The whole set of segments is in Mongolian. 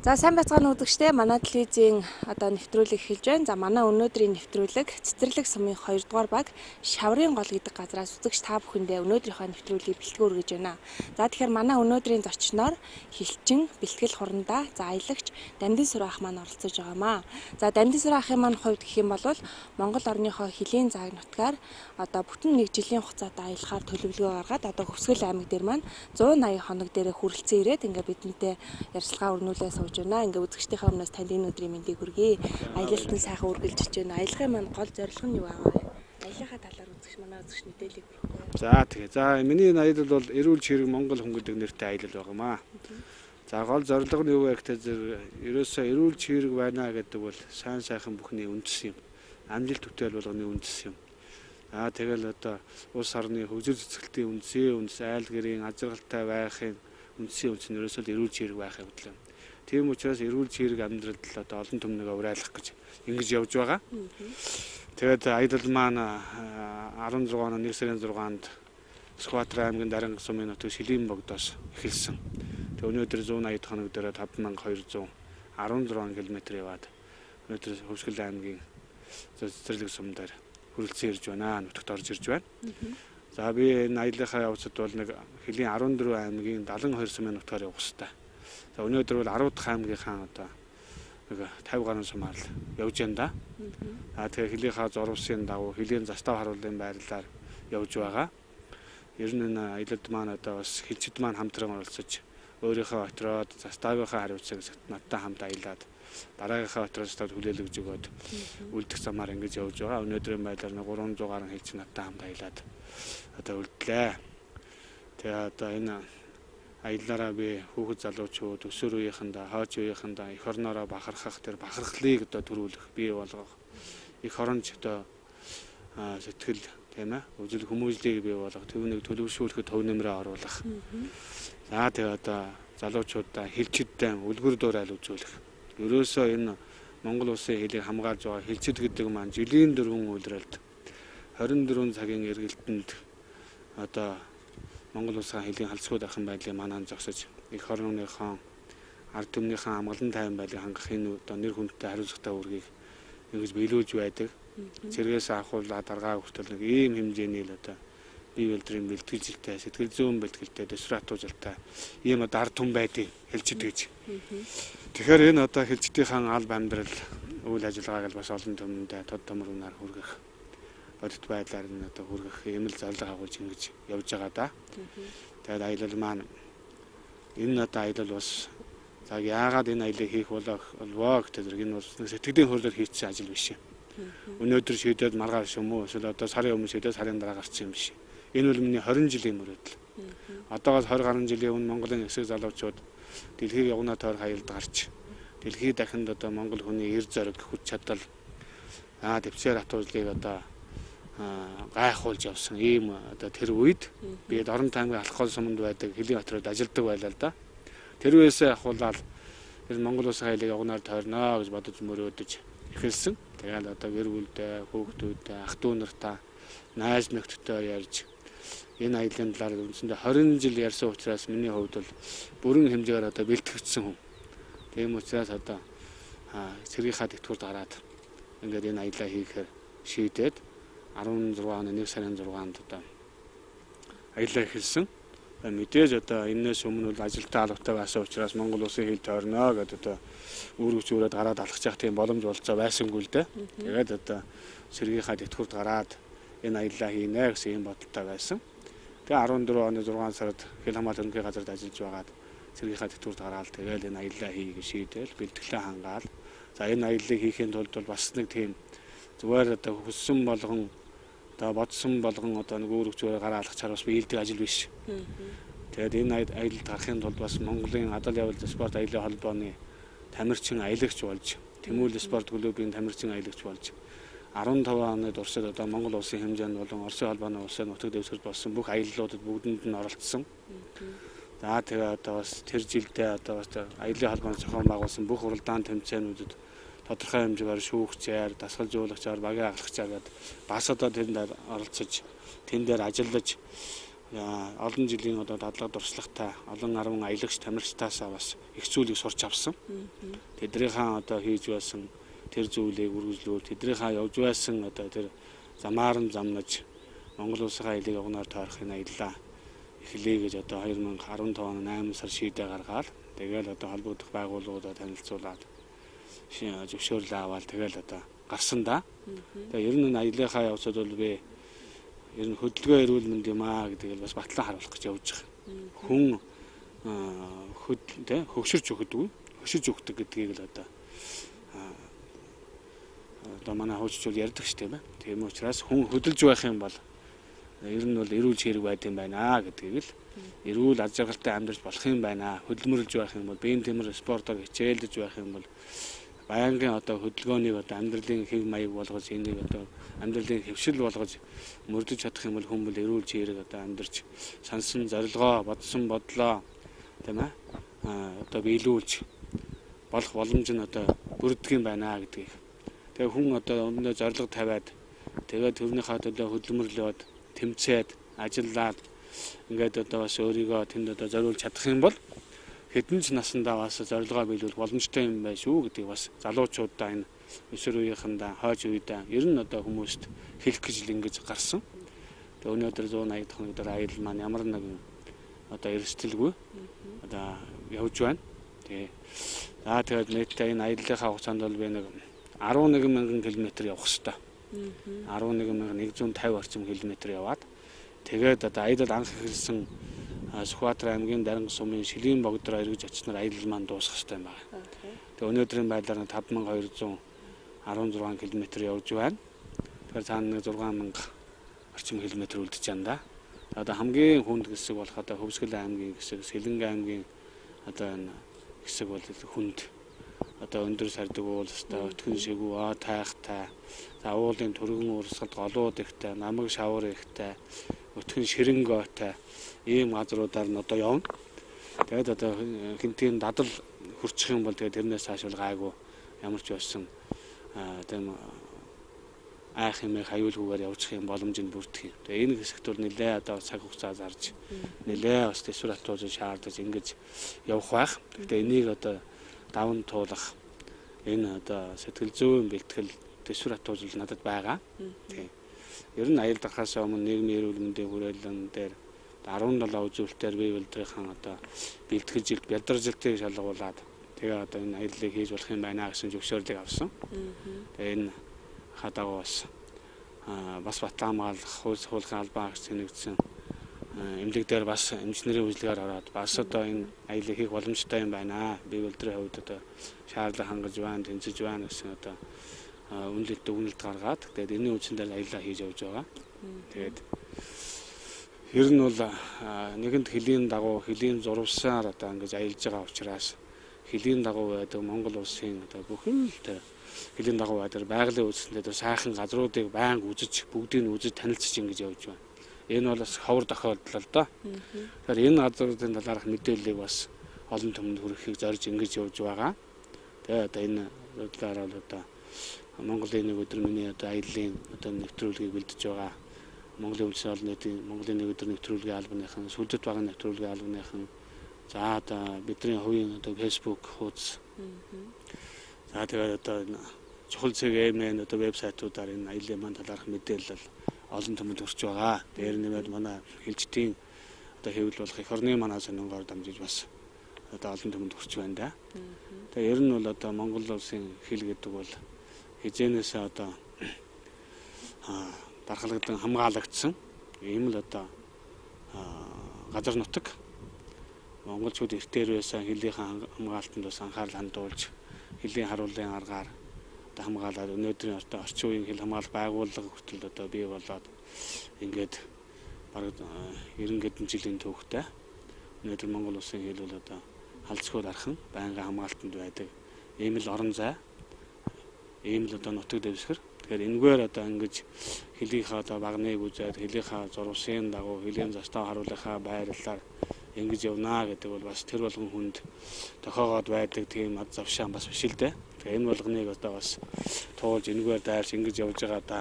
За сайн байцгаана үзэгчдээ, манай телевизийн одоо нэвтрүүлэг эхэлж байна. За манай өнөөдрийн нэвтрүүлэг Цэцэрлэг сумын 2 дугаар баг Шаврын гол гэдэг газраас үзэгч та бүхэндээ өнөөдрийнхөө нэвтрүүлгийг бэлтгэн өргөж байна. За тэгэхээр манай өнөөдрийн зочноор хилчин, бэлтгэл хурандаа, за аялагч Дамдин Сүр ах маань оролцож байгаамаа. За Дамдин Сүр ахын маань хувьд гэх юм бол Монгол орныхоо хөлийн зааг нутгаар одоо бүтэн нэг жилийн хугацаатай аялахаар төлөвлөгөө гаргаад одоо Хөвсгөл аймаг дээр маань 180 хоног дээрээ хүрэлцэн ирээд ингээ бидэнтэй ярилцлага өрнүүлээ сууж байна. Ингээ үзэгчдийнхээ өмнөөс танд энэ өдрийн мэндийг хүргэе. Аялалт нь сайхан үргэлжилж байна. Аялахын маань гол зорилго нь юу аа вэ? Аяллахаа талаар үзэгч манай үзэгч мэдээлэл хүргэхгүй. За тэгээ. За миний энэ аялал бол эрүүл чирэг Монгол хүн гэдэг нэртэй аялал байгаамаа. За гол зорилго нь юу вэ гэхээр ерөөсөө эрүүл чирэг байна гэдэг бол сайн сайхан бүхний үндэс юм. Амжилт бүтээл болгоны үндэс юм. Аа тэгэл одоо улс орны хөгжил цэцгэлтийн үндсийн үндэс, айл гэрийн аз жаргалтай байхын үндсийн үндэс нь ерөөсөө л эрүүл чирэг байх явдал юм. Тийм учраас эрүүл чирэг амьдралд л одоо олон түмнийг урайлах гэж ингэж явж байгаа. Тэгээд аялал маань 16 оны 1 сарын 6-нд Сүхбаатар аймгийн Даранга сумын нутаг Шилийн богдоос эхэлсэн. Тэгээд өнөөдөр 180 хоног дээр 5216 км яваад өнөөдөр Хөвсгөл аймгийн Цэцэрлэг сум дээр хүрэлцэн ирж байна. Нутагт орж ирж байна. За би энэ аяллахаа явцад бол нэг хөлийн 14 аймгийн 72 сумын нутгаар явах хэрэгтэй. За өнөөдөр бол 10 дахь аймгийнхаа одоо нэг 50 гаруй сумаар л явж байна да. Аа тэгээ хөлийнхаа зурвасын дагуу хөлийн застав харуулын байрлалаар явж байгаа. Ер нь энэ аялалд маань одоо бас хилчид маань хамтран оролцож өөрийнхөө отроод заставынхаа хариуцлага надтай хамт аялаад дараагийнхаа отроод заставд хүлээлгэж өгөөд үлдэх замаар ингэж явж байгаа. Өнөөдрийн байдлаар 300 гаруй хилч надтай хамт аялаад одоо үлдлээ. Тэгээ одоо энэ аяллаараа би хүүхэд залуучууд, өсвөр үеийнхэндээ, хойч үеийнхэндээ эх орноороо бахархах тэр бахархлыг одоо төрүүлэх, бий болгох, эх оронч одоо сэтгэл тийм үзэл хүмүүжлийг бий болгох, түүнийг төлөвшүүлэхэд төв нэмрээ оруулах. За тэгээ одоо залуучуудаа хилчидтэй үлгэр дуурайл үзүүлэх. Ерөөсөө энэ Монгол улсын хөлийг хамгаалж байгаа хилчид гэдэг маань жилийн дөрвөн үйлрэлд 24 цагийн эргэлтэнд одоо Монгол улсын хөлийн халдсгүй дахин байдлыг манан зогсож эх орныхоо ард түмнийхээ амгалан тайван байдлыг хангах энэ одоо нэр хүндтэй хариуцлагатай үүргийг ингэж биелүүлж байдаг. Цэргээс авахуулаад даргаа хүртэл нэг ийм хэмжээний л одоо бие бэлдрийн бэлтгэлжилтэй, сэтгэл зүйн бэлтгэлтэй, төсвөр хатуужилтай ийм одоо ард түмэн байдгийг хэлчихэд гэж. Тэгэхээр энэ одоо хилчдийнхээ алба амьдрал үйл ажиллагааг л бас олон түмэндээ тод томруулнаар хүргэх бодит байдлаар нь одоо хүргэх юм л зорилго агуулж ингэж явж байгаа да. Тэгээд аялал маань энэ одоо аялал бас за яагаад энэ аяллыг хийх болов гэдэг зэрэг энэ бол сэтгэлийн хөдлөл хийсэн ажил биш. Өнөөдөр шийдээд маргааш юм уу эсвэл одоо сарын өмнө шийдээд сарын дараа гарсан юм биш. Энэ бол миний 20 жилийн мөрөөдөл. Одоогоос 20 гаруй жилийн өмнө Монголын эсрэг залуучууд дэлхийг явна тойр хаялд гарч дэлхийд дахинд одоо монгол хүний эр зориг, хүч чадал, дэвсгэр хатуудлыг одоо гайхуулж явсан ийм одоо тэр үед би Дорнот аймгийн Алхгол суманд байдаг хөлийн отроод ажилладаг байлаа л да. Тэр үеэсээ ахуулаад тэр Монгол улсын аялыг явганаар тойрно гэж бодож мөрөөдөж эхэлсэн. Тэгэл одоо гэр бүлдээ, хүүхдүүдээ, ах дүү нартаа, найз нөхдөдөө ярьж энэ аялын талаар үндсэндээ 20 жил ярьсан учраас миний хувьд бол бүрэн хэмжээгээр одоо бэлтгэгдсэн хүн. Тийм учраас одоо цэргийнхаа тэтгэврт гараад ингээд энэ аялаа хийхээр шийдээд 16 оны 1 сарын 6-нд одоо аялаа эхэлсэн. Мэдээж одоо энэс өмнө бол ажилтаа албатай байсан учраас Монгол улсын хил тойрно гэдээ одоо үүрэг зүүрээд гараад алхах явах тийм боломж болцоо байсангүй л дээ. Тэгээд одоо цэргийнхаа тэтгэврт гараад энэ аяллаа хийнэ гэсэн ийм бодолтой байсан. Тэгээ 14 оны 6 сард хил хамгаалал ерөнхий газарт ажиллаж байгаад цэргийнхаа тэтгэврт гараад тэгэл энэ аяллаа хий гэж шийдэл бэлтгэлээ хангаал. За энэ аяллыг хийхийн тулд бол бас нэг тийм зүгээр одоо хүссэн болгон одоо бодсон болгон одоо нэг үүрэг зүгээр гараа алхах чар бас биелдэг ажил биш. Тэгээд энэ аялалд гарахын тулд бас Монголын адал явал спорт аялын холбооны тамирчин аялагч болж, Тэмүүл спорт клубын тамирчин аялагч болж 15 оны туршид одоо Монгол улсын хэмжээнд болон Оросын холбооны улсын нутаг дэвсгэрт болсон бүх аяллуудад бүгдэнд нь оролцсон. За тэгээ одоо бас тэр жилдээ одоо бас аялын холбооны зохион байгуулсан бүх уралдаан тэмцээнүүдэд тодорхой хэмжээгээр шүүгчээр, дасгалжуулагчаар, багийн ахлагчаар гээд бас одоо тэнд оролцож, тэн дээр ажиллаж Олон жилийн одоо дадлага дурслагатай олон арван аялагч тамирчтаасаа бас их зүйлийг сурч авсан. Тэднийхээ одоо хийж байсан тэр зүйлийг үргэлжлүүл, тэднийхээ явж байсан одоо тэр замаар нь замнаж Монгол улсын аялыг огноор тойрохын аяллаа эхлэе гэж одоо 2015 оны 8 сар шийдээ гаргаад тэгэл одоо холбогдох байгууллагуудаа танилцуулаад зөвшөөрлөө аваад тэгэл одоо гарсан да. Тэгээ ер нь аяллахаа явцад бол би ер нь хөдөлгөөн эрүүл мэнд юм аа гэдгийг бас батлан харуулах гэж явж байгаа. Хүн тэ хөгшөрч өгдөг, хөшиж өгдөг гэдгийг л одоо одоо манай хууччул ярьдаг ш тийм ээ. Тийм учраас хүн хөдөлж байх юм бол ер нь бол эрүүл чирэг байд юм байна гэдгийг л эрүүл аз жаргалтай амьдарч болох юм байна. Хөдөлмөрлж байх юм бол биеийн тэмэр спортоор хичээлдэж байх юм бол байнгын одоо хөдөлгөөнийг одоо амьдралын хэв маяг болгож энийг одоо амьдралын хэвшил болгож мөрдөж чадах юм бол хүн бол эрүүл чирэг одоо амьдарч сансан зорилгоо, бодсон бодлоо тийм ээ одоо биелүүлж болох боломж нь одоо бүрддэг юм байна гэдгийг. Тэгээ хүн одоо өмнөө зорилго тавиад тэгээд тэрнийхээ төлөө хөдөлмөрлөөд тэмцээд ажиллаад ингээд одоо бас өөрийгөө тэнд одоо зориулж чадах юм бол хэдэн ч насандаа бас зорилгоо биелүүлэх боломжтой юм байна шүү гэдгийг бас залуучуудаа энэ өсвөр үеийнхэндээ хойч үедээ ер нь одоо хүмүүст хэлэх гэж л ингэж гарсан. Тэгээ өнөөдөр 180 дахь өдөр аялал маань ямар нэгэн одоо эрсдэлгүй одоо явж байна. Тэгээ за тэгээд нийтдээ энэ аяллахаа хугацаанд бол би нэг 11,000 км явах хэвээр. 11,150 орчим километр яваад тэгээд одоо аялал анх эхэлсэн Сүхбаатар аймгийн Даранга сумын Шилийн богдроо эргэж очсноор аялал маань дуусах ёстой юм байна. Тэгээ өнөөдрийн байдлаар 5216 км явж байна. Тэгэхээр цаана нэг 6000 орчим километр үлдэж байна да. Одоо хамгийн хүнд хэсэг болох одоо Хөвсгөл аймгийн хэсэг, Сэлэнгэ аймгийн одоо энэ хэсэг бол хүнд. Одоо өндөр сардаг уулстай, өтгөн шигүү, тайхтай, за уулын түргэн урсгалд голууд ихтэй, намаг шавар ихтэй, өтгөн ширэнгойтой ийм газруудаар нь одоо явна. Тэгээд одоо хинтийн дадал хөрчих юм бол тэгээд тэрнээс цааш бол гайгүй ямар ч байсан тийм айх юм аюулгүйгээр явчих юм боломж нь бүрдэх юм. Тэгээд энэ хэсэгт бол нэлээ одоо цаг хугацаа зарж нэлээ бас төсвөр хатуулж шаардаж ингэж явах байх. Гэхдээ энийг одоо даван туулах энэ одоо сэтгэл зүйн бэлтгэл төсвөр хатуулж надад байгаа. Тийм. Ер нь аялал гарахаас өмнө нийгмийн эрүүл мэндийн хүрээлэн дээр 17 үзүүлэлтээр бие үйлдвэрийн одоо бэлтгэж жилд бядаржилтыг шалгуулад тэгээ одоо энэ аяллыг хийж болох юм байна гэсэн зөвшөөрлийг авсан. Тэгээ энэ хадагуу бас бас батлан хамгаалах хууль сахиулахын албан хаагч тэнэгдсэн эмнэлэг дээр бас эмчнэрийн үйлчлэгээр ороод бас одоо энэ аяллыг хийх боломжтой юм байна. Бие үйлдвэрийн хувьд одоо шаардлага хангаж байна, тэнцэж байна гэсэн одоо үнэлэлт дүгнэлт гаргаад тэгээд энэний үндсэн дээр аяллаа хийж явж байгаа. Тэгээд ер нь бол нэгэнт хөлийн дагуу хөлийн зурвасаар одоо ингэж аялж байгаа учраас хөлийн дагуу байдаг Монгол улсын одоо бүхэн л тэр хөлийн дагуу байдаг байгалийн үзэсгэлэнтэй одоо сайхан газруудыг байнга үзэж бүгдийг нь үзэж танилцж ингэж явж байна. Энэ бол бас ховор тохиолдол л доо. Тэгэхээр энэ газруудын талаарх мэдээллийг бас олон түмэнд хүргэхийг зорж ингэж явж байгаа. Тэгээ одоо энэ талаар бол одоо Монголын нэг өдөр миний одоо аяллаа одоо нэвтрүүлгийг бэлдэж байгаа. Монголын үндэсний олон нийтийн Монголын нэг өдөр нэвтрүүлгийн албаныхан, Сүлжэт багын нэвтрүүлгийн албаныхан, за одоо бидний хувийн одоо Facebook хуудас. За тэгээд одоо чухал цэг MN одоо вебсайтуудаар энэ аяллаа маань талаарх мэдээлэл олон түмэнд хүрч байгаа. Дээр нэмээд манай хилжтийн одоо хэвлэл болох эх орны манай сонингоор дамжиж бас одоо олон түмэнд хүрч байна да. Тэгээд ер нь бол одоо Монгол улсын хэл гэдэг бол хизээнээсээ одоо дархлагдан хамгаалагдсан ийм л одоо газар нутаг монголчууд эртээр байсан хэлийнхээ хамгаалтанд бас анхаарал хандуулж хөлийн харуулын аргаар одоо хамгаалаад өнөөдрийн одоо орчин үеийн хэл хамгаалах байгууллага хүртэл одоо бий болоод ингээд бараг 90 хэдэн жилийн түүхтэй өнөөдөр Монгол улсын хэл бол одоо халзгүй дархан байнгын хамгаалтанд байдаг ийм л орон зай, ийм л одоо нутаг дэвсгэр. Тэгэхээр энэгээр одоо ингэж хэлийнхээ одоо багныг үзээд хэлийнхээ зурвасын дагуу хөлийн застав харуулынхаа байрлалаар ингэж явнаа гэдэг бол бас тэр болгон хүнд тохиогоод байдаг тийм ад завшаан бас биш л дээ. Тэгэхээр энэ болгоныг одоо бас туулж энэгээр дайрч ингэж явж байгаа да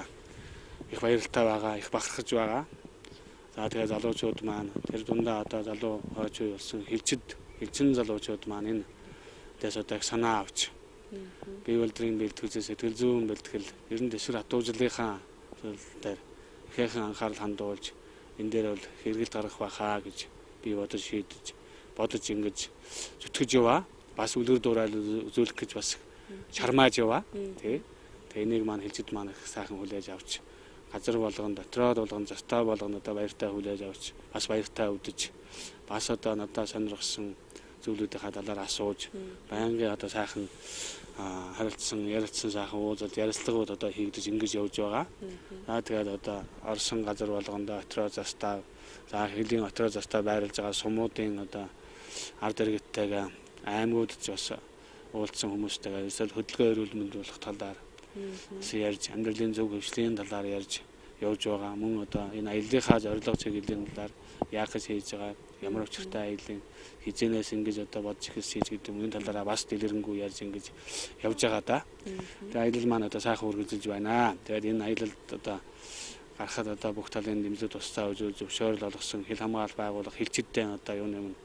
их баяртай байгаа, их бахархаж байгаа. За тэгээ залуучууд маань тэр дундаа одоо залуу хойч үе болсон хилчин залуучууд маань энэ дэс одоо их санаа авч бие болдрын бэлтгэл, сэтгэл зүйн бэлтгэл, ер нь төсвөр хатуужлынхаа зүйл дээр ихээхэн анхаарал хандуулж энэ дээр бол хэрэгэлт гаргах байхаа гэж би бодож шийдэж бодож ингэж зүтгэж яваа. Бас үлгэр дуурайл үзүүлэх гэж бас чармааж яваа. Тий. Тэгээ энийг маань хилчид маань их сайхан хүлээж авч газар болгон, дотроод болгон, застаа болгон одоо баяртай хүлээж авч бас баяртай үдэж бас одоо надад сонирхсан зүйлүүдийнхаа талаар асууж байнгын одоо сайхан харилцсан, ярилцсан сайхан уулзалт, ярилцлагууд одоо хийгдэж ингэж явж байгаа. За тэгээд одоо орсон газар болгондоо отроо застаа, за хөлийн отроо застаа байрлаж байгаа сумуудын одоо ард иргэдтэйгээ аймагуд ч бас уулзсан хүмүүстэйгээ ерөөсөө хөдөлгөөн эрүүл мэнд болох талаар бас ярьж, амьдралын зөв хөвшлийн талаар ярьж явж байгаа. Мөн одоо энэ аяллынхаа зорилго чиглэлийн талаар яах гэж хийж байгаа, ямар учиртай аяллын хизэнээс ингэж одоо бодож эхэлсэн гэдэг юм, энэ талаараа бас дэлгэрэнгүй ярьж ингэж явж байгаа да. Тэгээ аялал маань одоо сайхан үргэлжилж байна. Тэгээд энэ аялалд одоо гарахад одоо бүх талын дэмжлэг тусцаа үзүүл зөвшөөрөл олгосон хил хамгаалал байгууллага хилчидтэй одоо юу юм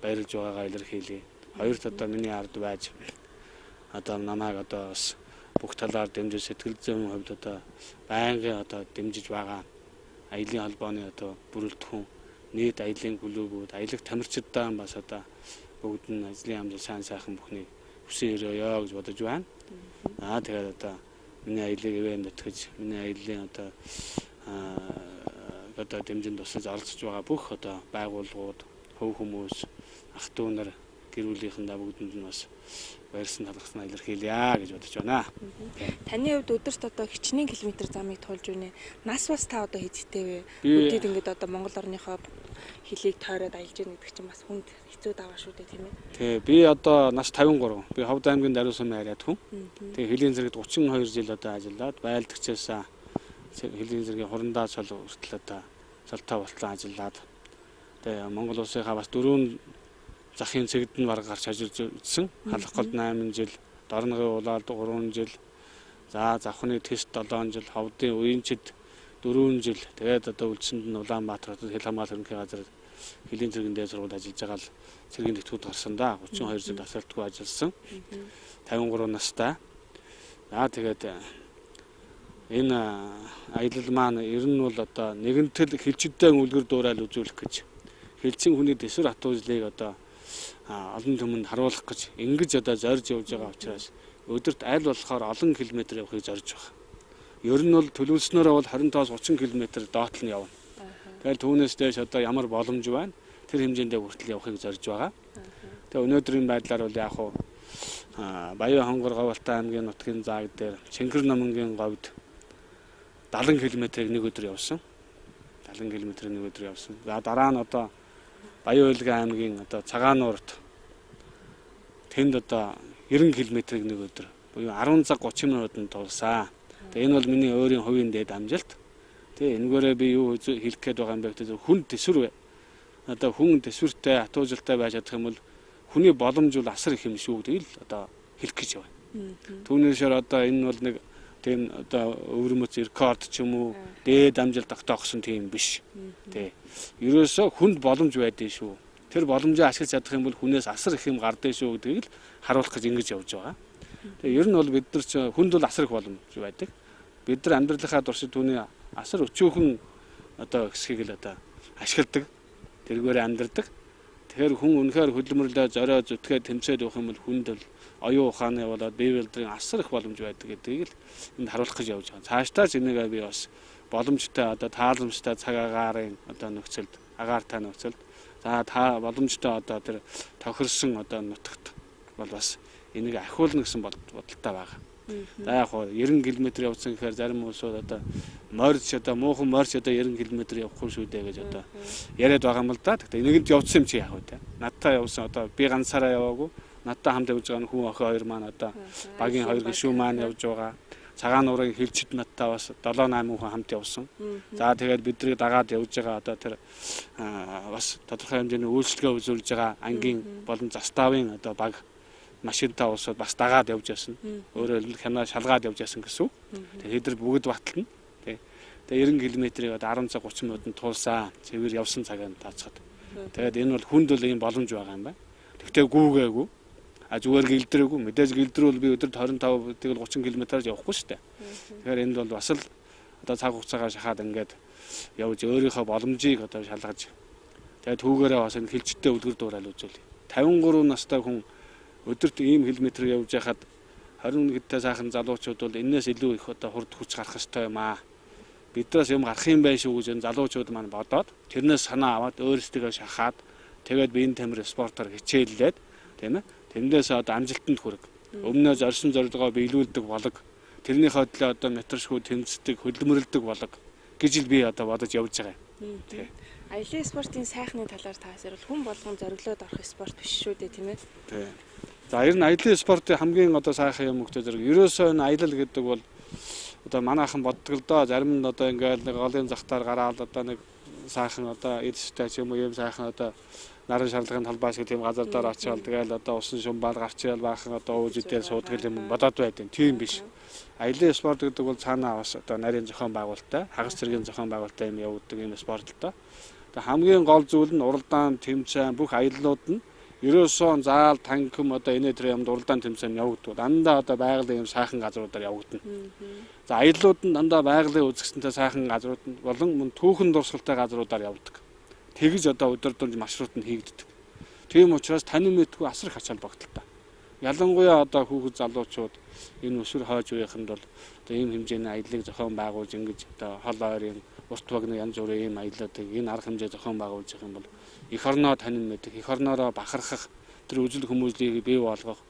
баярлж байгаагаа илэрхийлье. Хоёрт одоо миний ард байж одоо намайг одоо бас бүх талаар дэмжиж сэтгэл зүйн хувьд одоо байнгын одоо дэмжиж байгаа аялын холбооны одоо бүрэлдэхүүн нийт аялын клубүүд, аялах тамирчидаа бас одоо бүгд нь ажлын амжилт сайн сайхан бүхнийг хүсэн өрөөё гэж бодож байна. Аа тэгээд одоо миний аялыг ивэн нэтгэж, миний аяллын одоо одоо дэмжинд тусалж оролцож байгаа бүх одоо байгууллагууд, хувь хүмүүс, ах дүү нар, гэр бүлийнхэндээ бүгдэнд нь бас баярсан талархснаа илэрхийлье гэж бодож байна. Таны хувьд өдөрт одоо хичнээн километр замыг туулж байна. Нас бас та одоо хэзээ вэ? Өдөрт ингээд одоо Монгол орныхоо хилийг тойроод аялж гэнэ гэдэг чинь бас хүнд хэцүү даваа шүү дээ, тийм ээ. Тий, би одоо нас 53. Би Ховд аймгийн Даруй сумын харьяат хүн. Тэгээ хөлийн зэрэгт 32 жил одоо ажиллаад байлдагчаас хөлийн зэргийн хурандаа цол хүртэл одоо цолтой болтлон ажиллаад тэгээ Монгол улсынхаа бас дөрвөн захын цэгд нь бараг гарч ажиллаж үзсэн. Халах голд 8 жил, Дорногийн улаалд 3 жил, за Завхны тест 7 жил, Ховдын Уянчид 4 жил. Тэгээд одоо үлдсэнд нь Улаанбаатар хотод хил хамгаалал ерөнхий газар хөлийн цэргийн дээд сургуульд ажиллаж байгаа л цэргийн тэтгэвд гарсан да. 32 жил тасралтгүй ажилласан. 53 настай. За тэгээд энэ аялал маань ер нь бол одоо нэгэнтэл хилчидтэй үлгэр дуурайл үзүүлэх гэж хилчин хүний төсвөр хатуужлыг одоо олон түмэнд харуулах гэж ингэж одоо зорж явж байгаа учраас өдөрт аль болохоор олон километр явахыг зорж байгаа. Ер нь бол төлөвлөснөөрөө бол 25-30 км доотл нь явна. Тэгэл түүнээс дээш одоо ямар боломж байна? Тэр хэмжээндээ хүртэл явахыг зорж байгаа. Тэгээ өнөөдрийн байдлаар бол яг хуу Баян хонгор Говьалтай аймгийн нутгийн зааг дээр Чингэр номонгийн говьд 70 км-ийг нэг өдөр явсан. 70 км-ийг нэг өдөр явсан. За дараа нь одоо Баян уйлгын аймгийн одоо Цагаан нуурт тэнд одоо 90 км-ийг нэг өдөр буюу 10 цаг 30 минутанд тулсаа. Тэгээ энэ бол миний өөрийн хувийн дээд амжилт. Тэгээ энэгээрээ би юу хэлэх гээд байгаа юм бэ гэвэл хүн төсвөр одоо хүн төсвөртэй хатуужилтай байж чадах юм бол хүний боломж бол асар их юм шүү гэдгийг л одоо хэлэх гэж байна. Түүнээсээр одоо энэ бол нэг тийм одоо өвөрмөц рекорд ч юм уу дээд амжилт тогтоохсон тийм биш. Тэ. Ерөөсөө хүнд боломж байдیں шүү. Тэр боломжийг ашиглаж чадах юм бол хүнээс асар их юм гардыг шүү гэдгийг л харуулах гэж ингэж явж байгаа. Тэгээ ер нь бол бид нар ч хүнд бол асар их боломж байдаг. Бид нар амьдралынхаа туршид түүний асар өчүүхэн одоо хэсгийг л одоо ашигладаг. Тэргээр амьдардаг. Тэгэхээр хүн үнэхээр хөдөлмөрлөө зорио зүтгээ тэмцээд явах юм бол хүнд бол оюун ухааны болоод бие билдрийн асар их боломж байдаг гэдгийг л энд харуулах гэж явж байгаа. Цаашдаа ч энийг би бас боломжтой одоо тааламжтай цаг агаарын одоо нөхцөлд, агаартай нөхцөлд за та боломжтой одоо тэр тохирсон одоо нутагт бол бас энийг ахиулна гэсэн бодолтой байгаа. За яг хоо 90 км явсан гэхээр зарим хүмүүсүүд одоо морьч одоо муухан морьч одоо 90 км явахгүй шүү дээ гэж одоо яриад байгаа юм л да. Гэхдээ нэгэнт явсан юм чи яах вэ те. Надтай явсан одоо би ганцаараа яваагүй. Надтай хамт явж байгаа хүн охин хоёр маань одоо багийн хоёр гишүүн маань явж байгаа. Цагаан нуурын хилчид надтай бас 7 8 хүн хамт явсан. За тэгээд бидний дагаад явж байгаа одоо тэр бас тодорхой хэмжээний үйлчлэгээ үзүүлж байгаа ангийн болон заставын одоо баг машинтаа улсууд бас дагаад явж байсан. Өөрөөр хэлбэл хянаа шалгаад явж байсан гэсэн үг. Тэгээд тэд нар бүгд батална. Тэ. Тэгээ 90 км-ийг одоо 10 цаг 30 минутанд туулсан. Цэвэр явсан цагаар таацхад. Тэгээд энэ бол хүнд бол ийм боломж байгаа юм байна. Тэгтээ гүүгээгүй. А зүгээр гэлдрээгүй. Мэдээж гэлдрүүл би өдөрт 25 тэгэл 30 км-аар явахгүй шүү дээ. Тэгэхээр энд бол бас л одоо цаг хугацаагаа шахаад ингээд явж өөрийнхөө боломжийг одоо шалгаж тэгээд түүгээрээ бас энэ хилчтэй үлгэр дуурайл үзүүлье. 53 настай хүн өдөрт ийм километр явж байхад 21 хэдтэй сайхан залуучууд бол энээс илүү их одоо хурд хүч гарах ёстой юм аа. Биднээс юм гарах юм байна шүү гэж энэ залуучууд маань бодоод тэрнээс санаа аваад өөрсдөө шахаад тэгээд биеийн тамир спортоор хичээллээд тийм ээ. Тэндээс одоо амжилтанд хүрэх. Өмнөө зорьсон зорилгоо биелүүлдэг болог. Тэрнийхээ төлөө одоо метршгүй тэмцдэг, хөдөлмөрлөдөг болог гэж л би одоо бодож явж байгаа юм. Тийм. Аялын спортын сайхны талаар та хэлбэл хүн болгон зориглоод орох спорт биш шүү дээ, тийм ээ. Тийм. За ер нь аялын спортын хамгийн одоо сайхан юм өгтөө зэрэг ерөөсөө энэ аялал гэдэг бол одоо манайхан боддог л доо зарим нь одоо ингээл нэг голын захтаар гараад одоо нэг сайхан одоо эдстэй ч юм уу юм сайхан одоо наран шарлагын талбай шиг тийм газар дээр очиод тэгэл одоо усан шумбаал гарч ирэл баахан одоо ууж идэл суудаг юм бодоод байдیں۔ Тийм биш. Аялын спорт гэдэг бол цаанаа бас одоо нарийн зохион байгуулалттай, хагас цэргийн зохион байгуулалттай юм явагддаг юм спорт л доо. Тэгээ хамгийн гол зүйл нь уралдаан, тэмцээн бүх аяллууд нь ерөөсөө заал танхим одоо энэ тэр юмд уралдаан тэмцээн явагддаг. Дандаа одоо байгалийн юм сайхан газруудаар явагдана. За аяллууд нь дандаа байгалийн үзэсгэлэнтэй сайхан газрууд нь болон мөн түүхэн дурсгалтай газруудаар явдаг. Тэгж одоо өдөр дүнж маршрут нь хийгддэг. Тийм учраас танин мэдгүй асар их ач холбогдолтой. Ялангуяа одоо хүүхэд залуучууд энэ өсвөр хойж үеийнхэнд бол одоо ийм хэмжээний аяллыг зохион байгуулж ингэж одоо хол ойрын урт вагны янз бүрийн ийм аяллуудыг энэ арга хэмжээ зохион байгуулж явах юм бол эх орноо танин мэдэх, эх орноороо бахархах, тэр үзэл хүмүүжлийг бий болгох,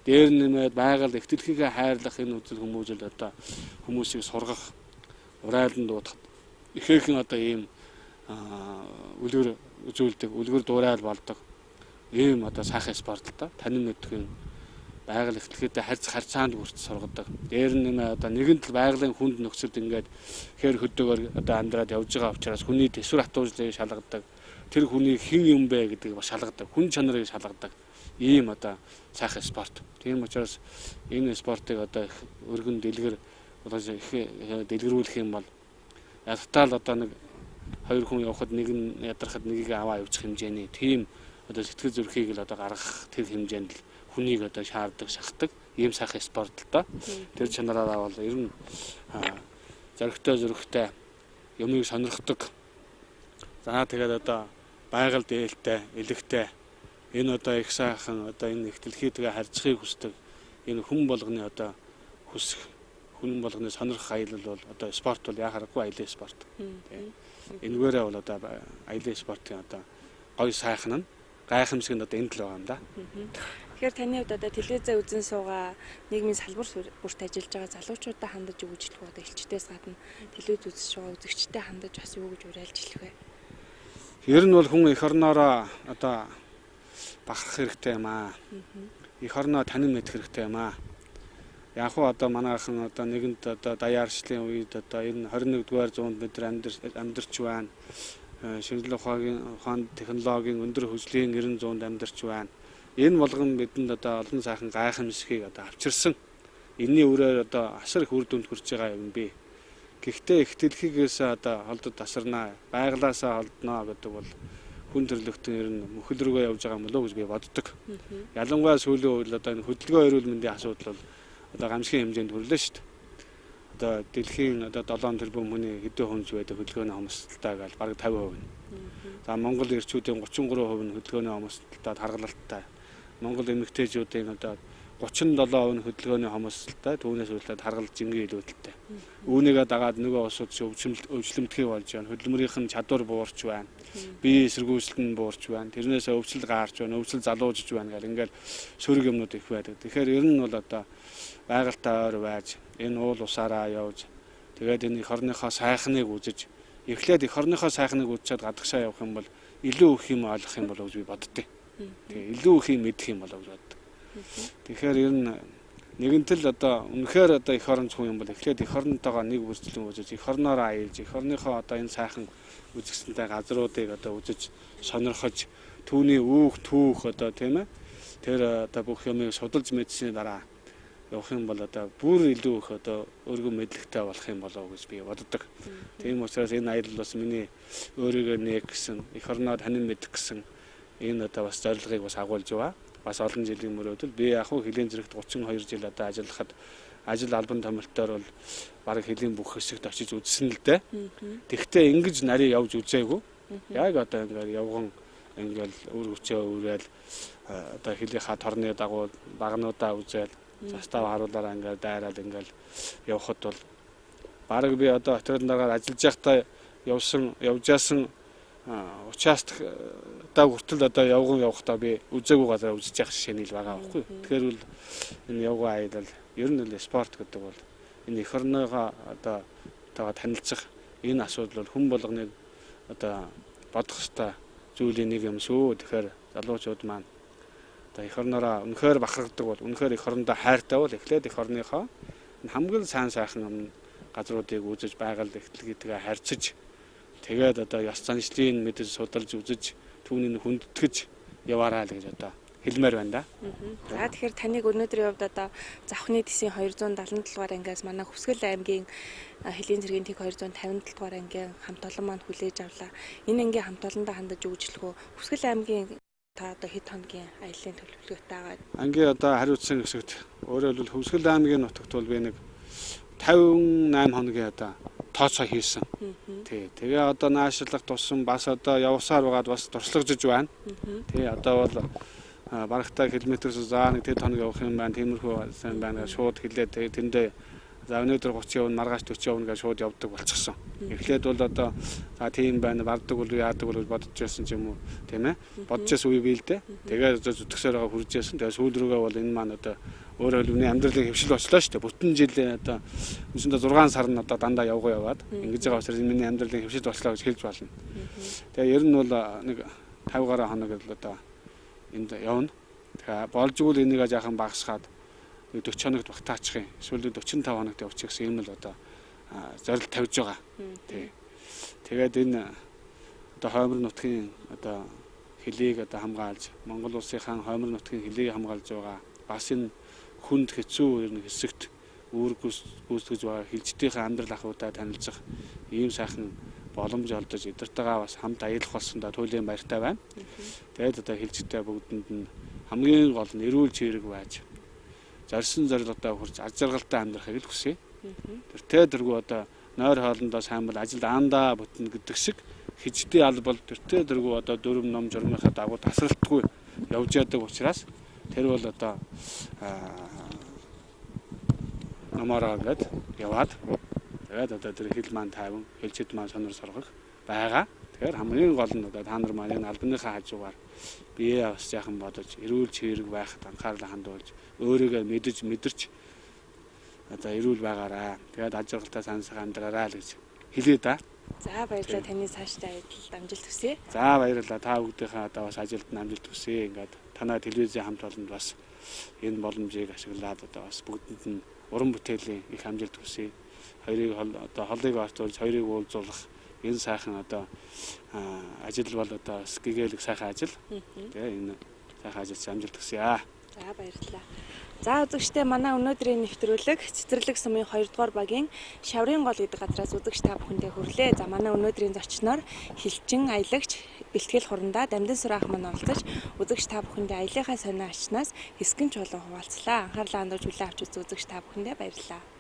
дээр нэмээд байгаль их дэлхийгээ хайрлах энэ үзэл хүмүүжил одоо хүмүүсийг сургах, урайлан дуудах ихээхэн одоо ийм үлгэр үзүүлдэг, үлгэр дуурайл болдог ийм одоо сайхан спорт л доо. Танин мэдэх юм байгаль их дэлхийдээ харьцаанд бүрт сургадаг. Дээр нь нэмээ одоо нэгэн тал байгалийн хүнд нөхцөлд ингээд хэр хөдөөгөр одоо амьдраад явж байгаа учраас хүний төсвөр хатуужлыг шалгадаг. Тэр хүний хэн юм бэ гэдгийг бас шалгадаг. Хүн чанарыг шалгадаг. Ийм одоо сайхан спорт. Тийм учраас энэ спортыг одоо их өргөн дэлгэр болгож их дэлгэрүүлэх юм бол ядтаал одоо нэг хоёр хүн явхад нэг нь ядрахад нэгийг аваа явуучих хэмжээний тийм одоо сэтгэл зүрхийг л одоо гаргах тэр хэмжээнд л хүнийг одоо шаарддаг, шахдаг ийм сайхан спорт л доо. Тэр чанараараа бол ер нь зоригтой зүрхтэй юмыг сонирхдаг. За тэгээд одоо байгаль дээлтэй, элэгтэй энэ одоо их сайхан одоо энэ их дэлхийдээ харьцахыг хүсдэг энэ хүн болгоны одоо хүсэх, хүн болгоны сонирхох аялал бол одоо спорт бол яа харахгүй аялын спорт. Энэгээрээ бол одоо аялын спортын одоо гоё сайхан нь гайхамшиг нь одоо энд л байгаа юм да. Тэгэхээр таны хувьд одоо телевизээ үзэн суугаа нийгмийн салбар бүрт ажиллаж байгаа залуучуудаа хандаж юу гэж хэлэх вэ? Одоо элчдээс гадна телевиз үзэж байгаа үзэгчтэй хандаж бас юу гэж уриалж хэлэх вэ? Ер нь бол хүн эх орноороо одоо бахарх хэрэгтэй юм аа. Эх орноо танин мэдэх хэрэгтэй юм аа. Яг хуу одоо манайхан одоо нэгэнт одоо даяаршлын үед одоо энэ 21-р зуунд бид амьдарч байна. Шинжлэх ухааны технологийн өндөр хөгжлийн 90 зуунд амьдарч байна. Энэ болгон бидэнд одоо олон сайхан гайхамшигыг одоо авчирсан. Энийний үрээр одоо асар их үр дүнд хүрч байгаа юм би. Гэхдээ их дэлхийгээс одоо холдод тасарнаа, байгалаасаа холдноо гэдэг бол хүн төрлөختөн ер нь мөхөл рүүгээ явж байгаа юм болов уу гэж би боддог. Ялангуяа сүүлийн үед одоо энэ хөдөлгөөн эрүүл мэндийн асуудал бол одоо гамшигын хэмжээнд хүрлээ шүү дээ. Одоо дэлхийн одоо 7 тэрбум хүний хэдэн хувь байдаг хөдөлгөөний хомсдолтой гэж бараг 50% нь. За Монгол эрчүүдийн 33% нь хөдөлгөөний хомсдолтой таргалалттай. Монгол эмэгтэйчүүдийн одоо 37% нь хөдөлгөөний хомсдолтой, түүнээс үлдээд таргалт жингийн илүүдэлтэй. Үүнийгээ дагаад нөгөө улсууд чи өвчлөмтгий болж байна. Хөдөлмөрийнх нь чадвар буурч байна. Бие эсэргүүцэл нь буурч байна. Тэрнээс өвчлөл гаарч байна, өвчлөл залуужж байна гэл ингээл сөрөг юмнууд их байдаг. Тэгэхээр ер нь бол одоо байгальтай ойр байж, энэ уул усаараа явж, тэгээд энэ эх орныхоо сайхныг үзэж, эхлээд эх орныхоо сайхныг үзчихэд гадагшаа явах юм бол илүү их юм ойлгох юм болов гэж би боддتي. Тэгээ илүү их юм мэдэх юм болов гэж боддог. Тэгэхээр ер нь нэгэнтэл одоо үнэхээр одоо эх орон хүн юм бол эхлээд эх оронтойгоо нэг бүрчлэн үзэж, эх орноороо аялж, эх орныхоо одоо энэ сайхан үзэсгэлэнтэй газруудыг одоо үзэж, сонирхож, түүний үүх түүх одоо тийм ээ тэр одоо бүх юмыг судалж мэдсэний дараа явах юм бол одоо бүр илүү их одоо өөргөн мэдлэгтэй болох юм болов уу гэж би боддог. Тийм учраас энэ аялал бас миний өөрийгөө нээх гэсэн, эх орноо танин мэдэх гэсэн энэ одоо бас зорилгыг бас агуулж байгаа. Бас олон жилийн мөрөөдөл. Би яг хуу хөлийн зэрэгт 32 жил одоо ажиллахад ажил албан томилтоор бол бараг хөлийн бүх хэсэгт очиж үзсэн л дээ. Тэгвэл ингэж нарийн явж үзээгүй. Яг одоо ингээд явган ингээл үр хүчээ үүрээл одоо хөлийнхаа торны дагуу багнуудаа үзээл застав харуулаараа ингээд дайраад ингээл явхад бол бараг би одоо отряд нараар ажиллаж байхдаа явж яасан участок-даа хүртэл одоо явган явахдаа би үзээгүй газараа үзэж явах жишээ нь л байгаа байхгүй. Тэгэхээр бол энэ явган аялал ер нь л спорт гэдэг бол энэ эх орныгоо одоо тагаа танилцах энэ асуудал бол хүн болгоныг одоо бодох ёстой зүйлийн нэг юм шүү. Тэгэхээр залуучууд маань одоо эх орноороо үнэхээр бахархдаг бол үнэхээр эх орондоо хайртай бол эхлээд эх орныхоо хамгийн сайн сайхан юм газруудыг үзэж байгаль эхлэлгээтэйгээ харьцаж тэгээд одоо ёс заншлыг мэдэж судалж үзэж түүнийг хүндэтгэж яваарай л гэж одоо хэлмээр байна да. За тэгэхээр таныг өнөөдрийн хувьд одоо Завхны тэсийн 277 дугаар ангиас манай Хөвсгөл аймгийн хөлийн зэргийн тэг 257 дугаар ангийн хамт олон маань хүлээж авлаа. Энэ ангийн хамт олондоо хандаж өгчлөх үү? Хөвсгөл аймгийн та одоо хэд хоногийн аяллаа төлөвлөгөөтэй байгаа? Ангийн одоо хариуцсан хэсэгт өөрөөр хэлбэл Хөвсгөл аймгийн нутагт бол би нэг 58 хоногийн одоо тооцоо хийсэн. Тий. Тэгээ одоо наашлах тусам бас одоо явсаар байгаад бас туршлагажж байна. Тий. Одоо бол барагтаа километрээс за нэг тэд хоног явах юм байна. Тиймэрхүү сайн байна гэж шууд хэлээд тэндээ за өнөөдөр 30 явна, маргааш 40 явна гэж шууд явдаг болчихсон. Эхлээд бол одоо за тийм байна, барддаг бол яадаг бол гэж бодож байсан ч юм уу, тийм ээ. Бодож байсан үе бий л дээ. Тэгээд зүтгэсээр байгаа хурж байсан. Тэгээд сүүл рүүгээ бол энэ маань одоо өөрөөр хэлбэл миний амьдралын хэвшил болчлоо шүү дээ. Бүтэн жилийн одоо үндсэндээ 6 сар нь одоо дандаа явгаа яваад ингэж байгаа учраас миний амьдралын хэвшил болчлоо гэж хэлж болно. Тэгээ ер нь бол нэг 50 гаруй хоног л одоо энд явна. Тэгэхээр болжгүй л энийг жаахан багасгаад 40 хоногт багтаачих юм. Эсвэл 45 хоногт явчих гэсэн юм л одоо зорилт тавьж байгаа. Тий. Тэгээд энэ одоо хоймор нутгийн одоо хөлийг одоо хамгаалж Монгол улсынхаа хоймор нутгийн хөлийг хамгаалж байгаа. Бас энэ хүнд хэцүү ер нь хэсэгт үүрэг гүйцэтгэж байгаа хилчдийнхээ амьдрал ахуйтай танилцах ийм сайхан боломж олдож эдгэртэйгээ бас хамт аялах болсондоо туйлын баяртай байна. Тэгээд одоо хилчтэй бүгдэнд нь хамгийн гол нь эрүүл чирэг байж зорьсон зорилгодоо хүрч аз жаргалтай амьдрахыг л хүсье. Тэртээ тэргүй одоо нойр хоолндоо сайн бол ажилд аандаа бүтнэ гэдэг шиг хиждээ ал бол тэртээ тэргүй одоо дүрм ном журмынхаа дагуу тасралтгүй явж яадаг учраас тэр бол одоо номороо ингээд яваад тэгээд одоо тэр хил маань тайван хилчид маань сонор соргох байгаа. Тэгэхээр хамгийн гол нь одоо та нар маань энэ албаныхаа хажуугаар бие бас жаахан бодож эрүүл чирэг байхад анхаарлаа хандуулж өөрийгөө мэдэж мэдэрч одоо эрүүл байгаараа. Тэгээд аж аргалтай сансаг амьдраарай л гэж хэлье да. За баярлалаа, таны цаашдаа аялалд амжилт хүсье. За баярлалаа. Та бүгдийнхээ одоо бас ажилд нь амжилт хүсье. Ингээд танай телевизийн хамт олонд бас энэ боломжийг ашиглаад одоо бас бүгдэнд нь уран бүтээлийн их амжилт хүсье. Хоёрыг одоо холыг орцуулж хоёрыг уулзуулах энэ сайхан одоо ажил бол одоо гэгээлэг сайхан ажил. Тэгээ энэ сайхан ажилд амжилт хүсье. За баярлалаа. За үзэгчдээ манай өнөөдрийн нэвтрүүлэг Цэцэрлэг сумын 2 дугаар багийн Шаврын гол гэдэг газраас үзэгч та бүхэндээ хүрлээ. За манай өнөөдрийн зочноор хилчин аялагч бэлтгэл хурандаа Дамдин Сураах маань оролцож үзэгч та бүхэндээ аяллахаа сонио ачнаас хэсгэн чуулган хуваалцлаа. Анхаарлаа хандуулж хүлээн авч үзсэн үзэгч та бүхэндээ баярлалаа.